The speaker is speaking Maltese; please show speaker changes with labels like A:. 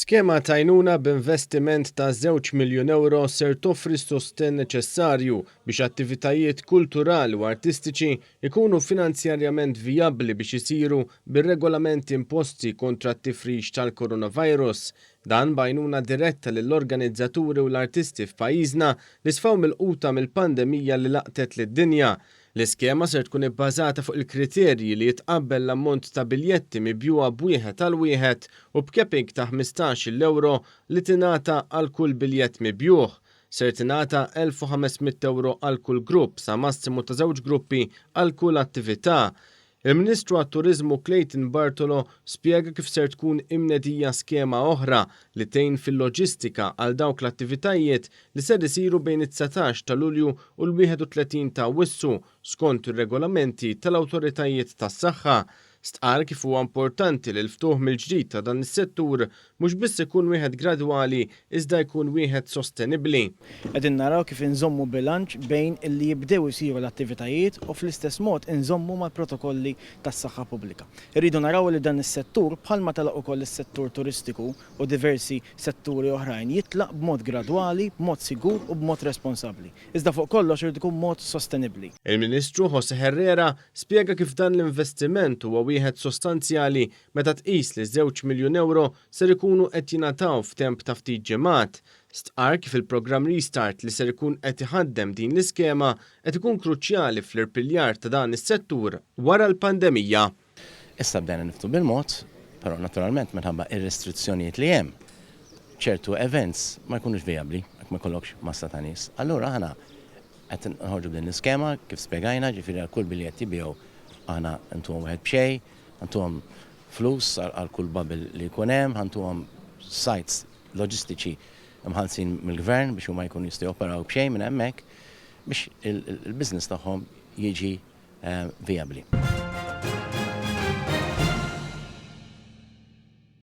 A: Skema t'għajnuna b'investiment ta' żewġ miljun ewro ser toffri s-sostenn neċessarju biex attivitajiet kulturali u artistiċi jkunu finanzjarjament vijabbli biex isiru bir-regolamenti imposti kontra t-tifrix tal-coronavirus. Dan b'għajnuna diretta lill-organizzaturi u l-artisti f'pajjiżna li sfaw milquta mill-pandemija li laqtet lid-dinja. L-iskema ser tkun ibbażata fuq il-kriterji li jitqabbel l-ammont ta' biljetti mibjugħa b'wieħed għal wieħed u b'capping ta' 15-il ewro li tingħata għal kull biljett mibjugħ. Ser tingħata 1,500 ewro għal kull grupp sa massimu ta' żewġ gruppi għal kull attività. Il-Ministru għat-Turiżmu Clayton Bartolo spjega kif ser tkun imnedija skema oħra li tgħin fil-loġistika għal dawk l-attivitajiet li ser isiru bejn it-19 ta' Lulju u l-31 ta' Awwissu skont ir-regolamenti tal-awtoritajiet tas-saħħa. Stqarr kif huwa importanti li l-ftuħ mill-ġdid ta' dan is-settur mhux biss ikun wieħed gradwali iżda jkun wieħed sostenibbli.
B: Qegħdin naraw kif inżommu bilanċ bejn illi jibdew isiru l-attivitajiet u fl-istess mod inżommu mal-protokolli tas-saħħa pubblika. Irridu naraw li dan is-settur, bħalma telaq ukoll is-settur turistiku u diversi setturi oħrajn, jitlaq b'mod gradwali, b'mod sigur u b'mod responsabbli. Iżda fuq kollox irid ikun mod sostenibbli.
A: Il-Ministru Jose Herrera spjega kif dan l-investiment huwa wieħed sostanzjali meta tqis li żewġ miljun ewro ser ikunu qed jingħataw f'temp ta' ftit ġimgħat. Stqarr kif il-programm Restart li ser ikun qed iħaddem din l-iskema qed ikun kruċjali fl-irpiljar ta' dan is-settur wara l-pandemija.
C: Issa bdejna niftu bil-mod, però naturalment minħabba ir-restrizzjonijiet li hemm, ċertu events ma jkunux vijabbli jekk ma jkollokx massa ta' nies. Allura aħna qed nħorġu b'din l-iskema kif spjegajna, ġifieri għal kull biljett jibigħu aħna ntuhom wieħed b'xejn, ntuhom flus għal kull bubble li jkun hemm, ħa ntuhom sites loġistiċi mħallsin mill-gvern biex huma jkunu jistgħu joperaw b'xejn minn hemmhekk biex il-business tagħhom jiġi vijabbli.